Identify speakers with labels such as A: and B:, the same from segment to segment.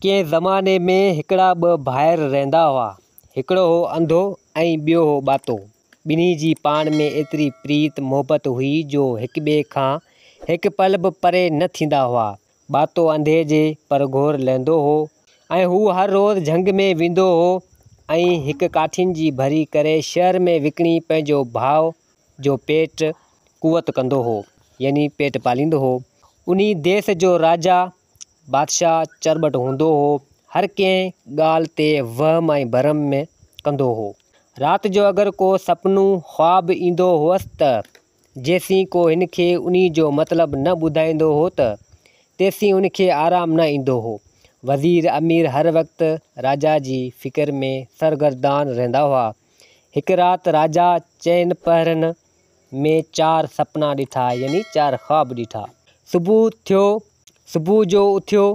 A: ڪنهن زماني ۾ هڪڙا ٻه ڀائر رهندا هئا. هڪڙو هو انڌو ۽ ٻيو هو ٻاتو. ٻنهي جي پاڻ ۾ ايتري پريت محبت هئي جو هڪٻئي کان هڪ پل به پري نه ٿيندا هئا. ٻاتو انڌي جي پرگهور لهندو هو ۽ هو هر روز جهنگ ۾ ويندو هو ۽ هڪ ڪاٺين جي ڀري ڪري شهر ۾ وڪڻي پنهنجو ڀاء جو پيٽ قوت ڪندو هو يعني پيٽ پاليندو هو. انهي ديس جو راجا بادشاهه چرٻٽ هوندو هو، هر ڪنهن ڳالهه تي وهم ۽ ڀرم ۾ ڪندو هو. رات جو اگر ڪو سپنو، خواب، ايندو هئس ته جيسين ڪو هن کي انهي جو مطلب نه ٻڌائيندو هو ته تيسين هن کي آرام نه ايندو هو. وزير امير هر وقت راجا جي فڪر ۾ سرگردان رهندا هئا. هڪ رات راجا چئن پهرن ۾ چار سپنا ڏٺا يعني چار خواب ڏٺا. صبح ٿيو صبح جو اٿيو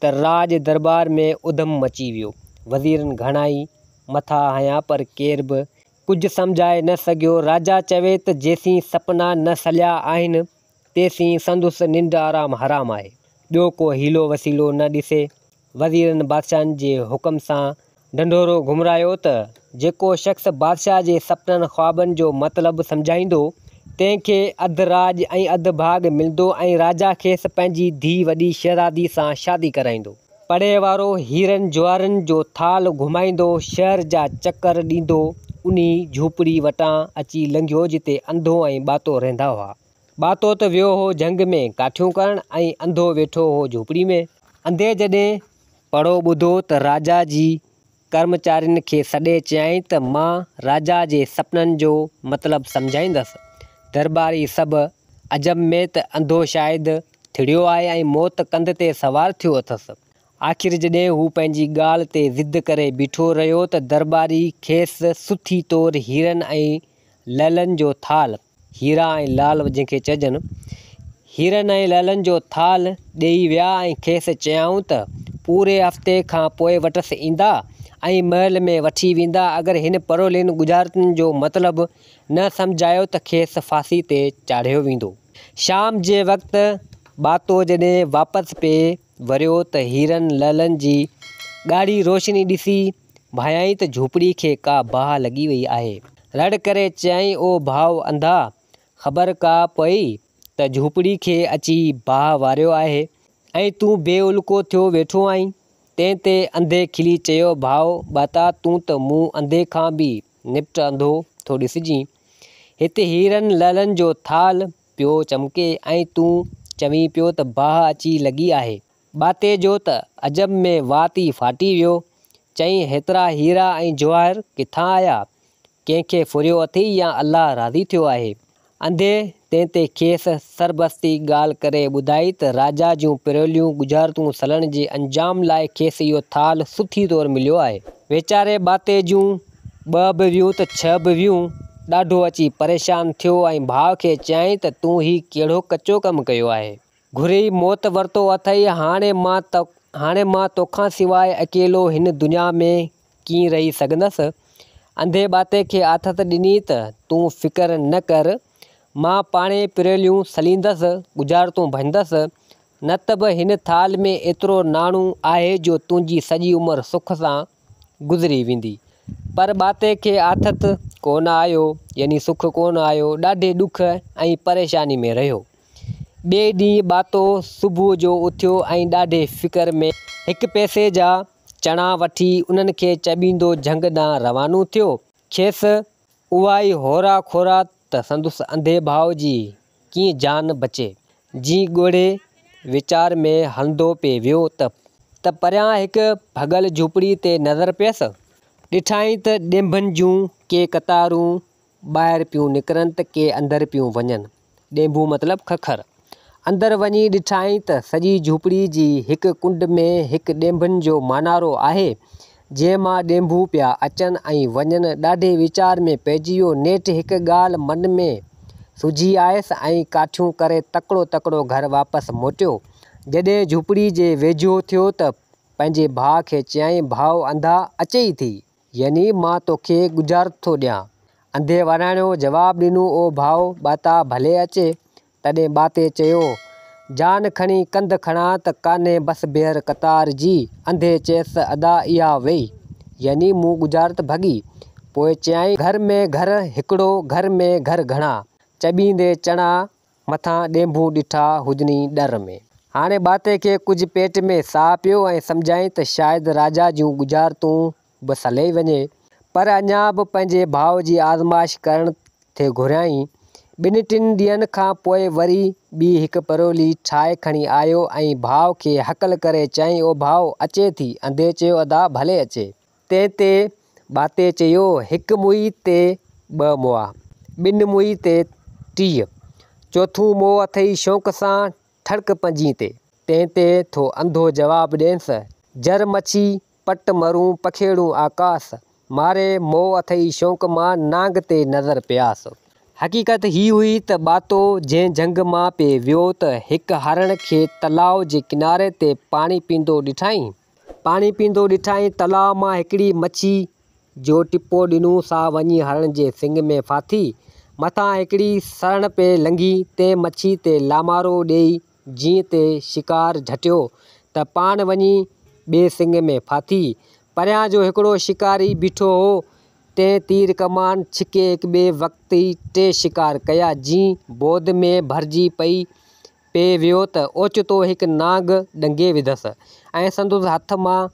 A: ته راڄ درٻار ۾ اڌم مچي ويو. وزيرن گهڻائي مٿا هنيا پر ڪير به ڪجهه سمجهائي نه سگهيو. راجا چوي ته جيسين سپنا نه سليا آهن، تيسين سندس ننڊ آرام حرام آهي. ٻيو ڪو حيلو وسيلو نه ڏسي. وزيرن بادشاهن جي حڪم سان ڍنڍورو گهمرايو ته جيڪو شخص بادشاهه جي سپنن خوابن جو مطلب سمجهائيندو، تنهن کي اڌ راڄ ۽ اڌ ڀاڳ ملندو ۽ راجا کيس پنهنجي ڌيء وڏي شهزادي سان شادي ڪرائيندو. پڙي وارو هيرن جواهرن جو ٿالهه گهمائيندو شهر جا چڪر ڏيندو انهي جهوپڙي وٽان اچي لنگهيو جتي انڌو ۽ ٻاتو رهندا هئا. ٻاتو ته ويو هو جهنگ ۾ ڪاٺيون ڪرڻ ۽ انڌو ويٺو هو جهوپڙي ۾. انڌي جڏهن پڙهو ٻڌو ته راجا جي ڪرمچارين کي سڏي چيائين ته مان راجا جي سپنن جو مطلب سمجهائيندس. درٻاري سڀ عجب ۾ ته انڌو شايد ٿڙيو آهي ۽ موت ڪنڌ تي سوار ٿيو اٿس. آخر جڏهن هو پنهنجي ڳالهه تي ضد ڪري بيٺو رهيو ته درٻاري کيس سٿي طور هيرن ۽ لعلن جو ٿالهه، هيرا ۽ لعل جنهن کي چئجن، هيرن ۽ لعلن جو ٿالهه ڏيئي ويا ۽ کيس چيائون ته پوري هفتي کان پوء وٽس ايندا ۽ محل ۾ وٺي ويندا، اگر هن پرولين ڳجهارتن جو مطلب نه سمجهايو ته کيس ڦاسي تي چاڙهيو ويندو. شام جي وقت ٻاتو جڏهن واپس پئي وريو ته هيرن لعلن جي ڳاڙهي روشني ڏسي ڀانيائين ته جهوپڙي کي ڪا باهه لڳي وئي آهي. رڙ ڪري چيائين او ڀاء انڌا! خبر ڪا پئي ته جهوپڙي کي اچي باهه واريو آهي ۽ تون بي الڪو ٿيو ويٺو آهين. تنهن تي انڌي کلي چيو ڀاء ٻاتا تون ته مون انڌي کان به نپٽ انڌو ٿو ڏسجين. هت هيرن لعلن جو ٿالهه پيو چمڪي ۽ تون چوين پيو ته باهه اچي لڳي آهي. ٻاتي جو ته عجب ۾ وات ئي ڦاٽي ويو. چيائين هيترا هيرا ۽ جواهر ڪٿان آيا؟ ڪنهن کي ڦريو اٿئي يا الله راضي ٿيو آهي؟ انڌي تنهن تي کيس سربستي ڳالهه ڪري ٻڌائي ته راجا جون پروليون ڳجهارتون سلڻ جي انجام لاء کيس اهو ٿالهه سٿي طور مليو آهي. ويچاري ٻاتي جون ٻه به ويون ته ڇهه به ويون. ڏاڍو اچي پريشان ٿيو ۽ ڀاء کي چيائين ته تون هي ڪهڙو ڪچو ڪم ڪيو آهي. گهري ئي موت ورتو اٿئي. هاڻي مان توکان سواء اڪيلو هن دنيا ۾ ڪيئن رهي سگهندس. انڌي ٻاتي کي آٿت ڏني ته تون فڪر نه ڪر، مان پاڻهي پروليون سليندس، ڳجهارتون ڀڃندس. نه ته به هن ٿالهه ۾ ايترو ناڻو آهي جو تنهنجي سڄي عمر سک سان گذري ويندي. پر ٻاتي کي آٿت ڪو نه آيو، يعني سک ڪو نه آيو، ڏاڍي ڏک ۽ پريشاني ۾ رهيو. ٻئي ڏينهن ٻاتو صبح جو اٿيو ۽ ڏاڍي فڪر ۾. هڪ پئسي جا چڻا وٺي انهن کي چٻيندو جهنگ ڏانهن روانو ٿيو. کيس اها ئي هورا کورا ته سندس انڌي ڀاء جي ڪيئن جان بچي. جي ڳوڙهي ويچار ۾ هلندو پئي ويو ته ته پريان هڪ ڀڳل جهوپڙي تي نظر پيس. ڏٺائين ته ڏينڀن جون ڪي قطارون ٻاهر پيون نڪرن ته ڪي اندر پيون وڃن. ڏينڀو مطلب ککر. اندر وڃي ڏٺائين ته سڄي جهوپڙي جي هڪ ڪنڊ ۾ هڪ ڏينڀن جو مانارو آهي، جنهن مان ڏينڀو پيا اچن ۽ وڃن. ڏاڍي ويچار ۾ پئجي ويو. نيٺ هڪ ڳالهه من ۾ سجهي آيس ۽ ڪاٺيون ڪري تڪڙو تڪڙو گهر واپس موٽيو. جڏهن جهوپڙي جي ويجهو ٿيو ته پنهنجي ڀاء کي چيائين، ڀاء انڌا اچئي ٿي. يعني مان توکي ڳجهارت ٿو ڏيان. انڌي وراڻيو جواب ڏنو او ڀاء ٻاتا ڀلي اچي. تڏهن ٻاتي چيو، جان کڻي ڪنڌ کڻان ته ڪانهي بس بيهر قطار جي. انڌي چيس ته ادا اها وئي، يعني مون ڳجهارت ڀڳي. پوء چيائين، گهر ۾ گهر هڪڙو، گهر ۾ گهر گهڻا، چٻيندي چڻا، مٿان ڏينڀو ڏٺا هجني ڏر ۾. هاڻي ٻاتي کي ڪجهه پيٽ ۾ ساهه پيو ۽ سمجهيائين ته شايد راجا جون ڳجهارتون به سلي وڃي، پر اڃا به پنهنجي ڀاء جي آزمائش ڪرڻ ٿي گهريائين. ٻن ٽن ڏينهن کان پوء وري ٻي هڪ پرولي ٺاهي کڻي آيو ۽ ڀاء کي هڪل ڪري چيائين، او ڀاء، اچي ٿي؟ انڌي چيو، ادا، ڀلي اچي. تنهن تي ٻاتي چيو، هڪ موئي تي ٻه مئا، ٻن موئي تي 30، چوٿون مئو اٿئي شوق سان ٺڙڪ پنجين تي. تنهن تي ٿو انڌو جواب ڏينس، جر مڇي پٽ مرون پکيڙون آڪاس، ماري مئو اٿئي شوق مان نانگ تي نظر پياس. حقيقت هي هئي ته ٻاتو جنهن جهنگ مان پئي ويو ته هڪ هرڻ کي تلاء جي ڪناري تي پاڻي پيندو ڏٺائين. پاڻي پيندو ڏٺائين، تلاء مان هڪڙي مڇي جو ٽپو ڏنو سا وڃي هرڻ جي سڱ ۾ ڦاٿي. مٿان هڪڙي سرڻ پئي لنگهي، تنهن مڇي تي لامارو ڏيئي جيئن تي شڪار جهٽيو ته پاڻ وڃي ٻئي سڱ ۾ ڦاٿي. پريان جو هڪڙو شڪاري بيٺو هو، تنهن تير ڪمان ڇڪي هڪ ٻئي وقت ئي ٽي شڪار ڪيا، جيئن بود ۾ ڀرجي پئي پئي ويو ته اوچتو هڪ نانگ ڏنگي وڌس ۽ سندس هٿ مان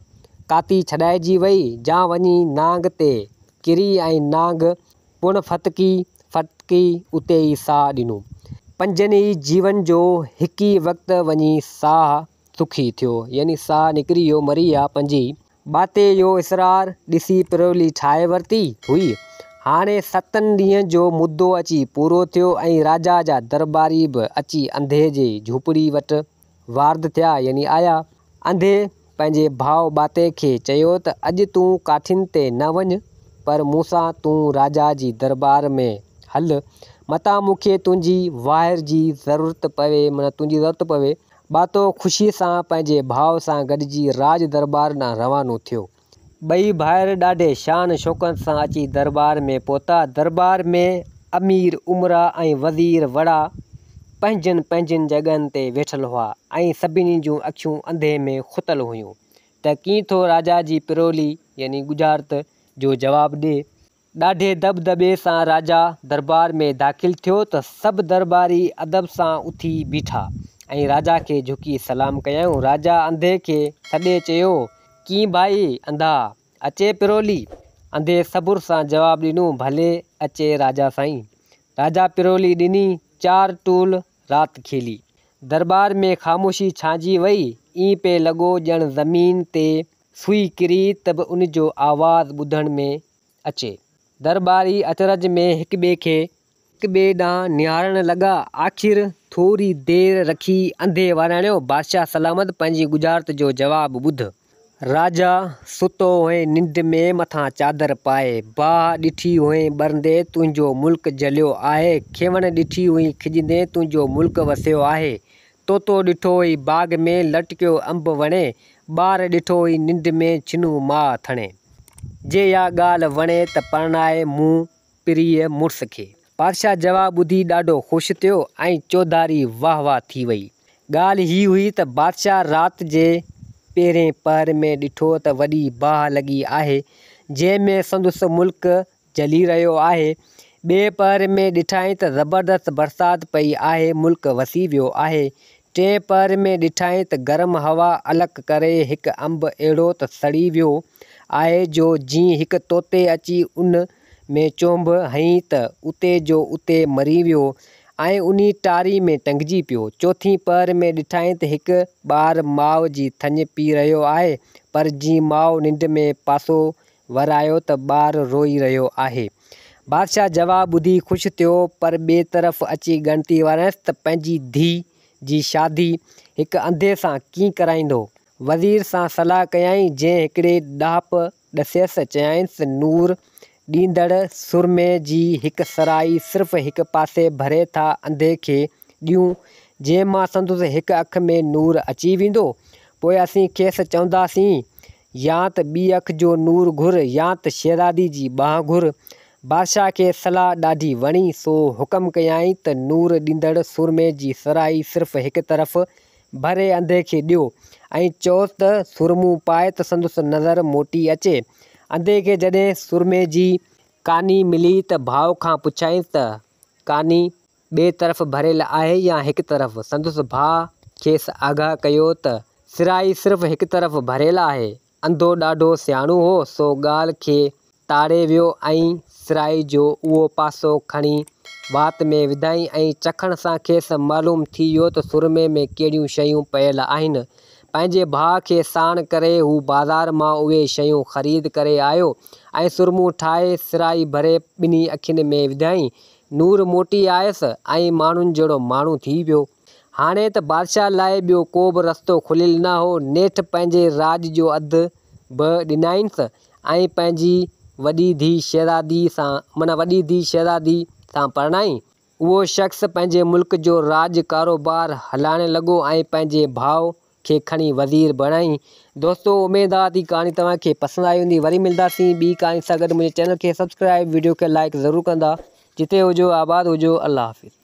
A: ڪاتي ڇڏائجي وئي، جا وڃي نانگ تي ڪري ۽ نانگ پڻ ڦٿڪي ڦٿڪي اتي ئي ساهه ڏنو. پنجن ئي جيون جو هڪ ئي وقت وڃي ساهه سکي ٿيو، يعني ساهه نڪري ويو، مري ويا پنجئي. ٻاتي اهو اسرار ڏسي پرولي ٺاهي ورتي هئي. هاڻي ستن ڏينهن جو مدو اچي پورو ٿيو ۽ راجا جا درٻاري به اچي انڌي جي جهوپڙي وٽ وارد ٿيا يعني آيا. انڌي پنهنجي ڀاء ٻاتي کي چيو ته اڄ تون ڪاٺين تي نه وڃ، پر مون سان تون راجا جي درٻار ۾ هل، متان مون کي تنهنجي واهر جي ضرورت پوي معنيٰ تنهنجي ضرورت پوي. ٻاتو خوشيء سان پنهنجي ڀاء سان گڏجي راڄ درٻار ڏانهن روانو ٿيو. ٻئي ڀائر ڏاڍي شان شوڪت سان اچي درٻار ۾ پهتا. درٻار ۾ امير، امراء ۽ وزير وڙا پنهنجين پنهنجين جڳهن تي ويٺل هئا ۽ سڀني جون اکيون انڌي ۾ کتل هيون ته ڪيئن ٿو راجا جي پرولي يعني ڳجهارت جو جواب ڏئي. ڏاڍي دٻدٻي سان راجا دربار ۾ داخل ٿيو ته سڀ درٻاري ادب سان اٿي بيٺا ۽ راجا کي جهڪي سلام ڪيائون. راجا انڌي کي سڏي چيو، ڪيئن ڀائي انڌا، اچي پرولي؟ انڌي صبر سان جواب ڏنو، ڀلي اچي راجا سائين. راجا پرولي ڏني، چار ٽول رات کيلي. درٻار ۾ خاموشي ڇانئجي وئي. ائين پئي لڳو ڄڻ زمين تي سوئي ڪري ته به ان جو آواز ٻڌڻ ۾ اچي. درٻاري اچرج ۾ هڪٻئي کي. هڪٻئي ڏانهن نهارڻ لڳا. آخر ٿوري دير رکي انڌي وراڻيو، بادشاهه سلامت پنهنجي ڳجهارت جو جواب ٻڌ. راجا، ستو هئين ننڊ ۾ مٿان چادر پائي. باهه ڏٺي هئين ٻرندي تنهنجو ملڪ جليو آهي. کيوڻ ڏٺي هئين کڄندي تنهنجو ملڪ وسيو آهي. طوطو ڏٺو هئي باغ ۾، لٽڪيو انب وڻي. ٻار ڏٺو هئي ننڊ ۾، ڇنو ماء ٿڻي. جي اها ڳالهه وڻي ته پرڻائي مون پرينء مڙس کي. بادشاهه جواب ٻڌي ڏاڍو خوش ٿيو ۽ چوڌاري واهه واهه ٿي وئي. ڳالهه هي هئي ته بادشاهه رات جي پهرين پهر ۾ ڏٺو ته وڏي باهه لڳي آهي، جنهن ۾ سندس ملڪ جلي رهيو آهي. ٻئي پهر ۾ ڏٺائين ته زبردست برسات پئي آهي، ملڪ وسي ويو آهي. ٽئين پهر ۾ ڏٺائين ته گرم هوا الڪ ڪري هڪ انب اهڙو ته سڙي ويو آهي جو جيئن هڪ طوطي اچي ان ۾ چهنب هنئي ته اتي جو اتي مري ويو ۽ انهي ٽاري ۾ ٽنگجي پيو. چوٿين پهر ۾ ڏٺائين ته هڪ ٻار ماء جي ٿڃ پي رهيو آهي، پر جيئن ماء ننڊ ۾ پاسو ورايو ته ٻار روئي رهيو آهي. بادشاهه جواب ٻڌي خوش ٿيو، پر ٻئي طرف اچي ڳڻتي واريس ته پنهنجي ڌيء جي شادي هڪ انڌي سان ڪيئن ڪرائيندو. وزير سان صلاح ڪيائين، جنهن هڪڙي ڏاهپ ڏسيس، چيائينس، نور ڏيندڙ سرمي جي هڪ سرائي صرف هڪ پاسي ڀري ٿا انڌي کي ڏيون، جنهن مان سندس هڪ اک ۾ نور اچي ويندو. پوء اسين کيس چونداسين، يا ته ٻي اک جو نور گهر يا ته شهزادي جي ٻانهن گهر. بادشاهه کي صلاح ڏاڍي وڻي، سو حڪم ڪيائين ته نور ڏيندڙ سرمي جي سرائي صرف هڪ طرف ڀري انڌي کي ڏيو ۽ چئوس ته سرمو پائي ته سندس نظر موٽي اچي. انڌي کي جڏهن سرمي جي ڪاني ملي ته ڀاء کان پڇيائينس ته ڪاني ٻئي طرف ڀريل آهي يا هڪ طرف؟ سندس ڀاء کيس آگاهه ڪيو ته سرائي صرف هڪ طرف ڀريل آهي. انڌو ڏاڍو سياڻو هو، سو ڳالهه کي تاڙي ويو ۽ سرائي جو اهو پاسو کڻي وات ۾ وڌائين ۽ چکڻ سان کيس معلوم ٿي ويو ته سرمي ۾ ڪهڙيون شيون پيل آهن. پنهنجي ڀاء کي ساڻ ڪري هو بازار مان اهي شيون خريد ڪري آيو ۽ سرمو ٺاهي سرائي ڀري ٻنهي اکين ۾ وڌائين. نور موٽي آيس ۽ ماڻهن جهڙو ماڻهو ٿي ويو. هاڻي ته بادشاهه لاء ٻيو ڪو به رستو کليل نه هو. نيٺ پنهنجي راڄ جو اڌ به ڏنائينس ۽ پنهنجي وڏي ڌيء شهزادي سان معنيٰ وڏي ڌيء شهزادي سان پرڻائين. اهو شخص پنهنجي ملڪ جو راڄ ڪاروبار هلائڻ لڳو ۽ پنهنجي ڀاء کي کڻي وزير بڻائين. دوستو اميد آ ته هي ڪهاڻي توهان کي پسند آئي هوندي وري ملداسين ٻي ڪهاڻي سان گڏ منهنجي چينل کي سبسڪرائب وڊيو کي لائڪ ضرور ڪندا جتي هجو آباد هجو الله حافظ.